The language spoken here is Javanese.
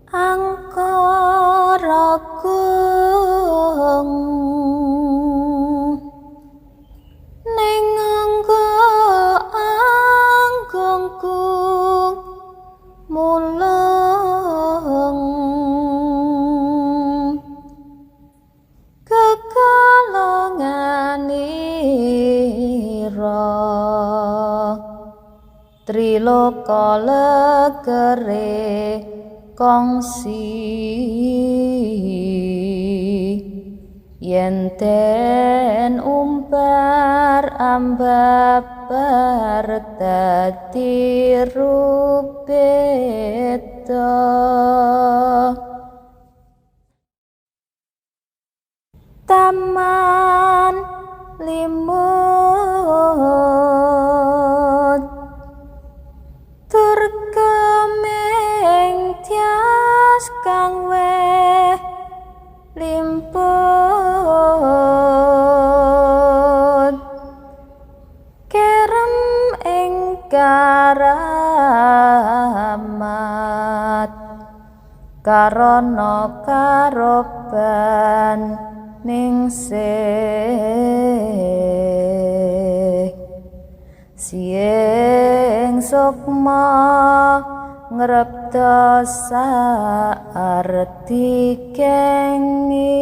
Angkara gung ning angga anggungku mulung kekalonganira triloka legere kongsi yen ten umbar ambabar dadi rubeda. Taman limut tur kemeng tias kang weh limput kerem ing karamat karana karoban ningsih sieng sukma ngrebda saarti kengira.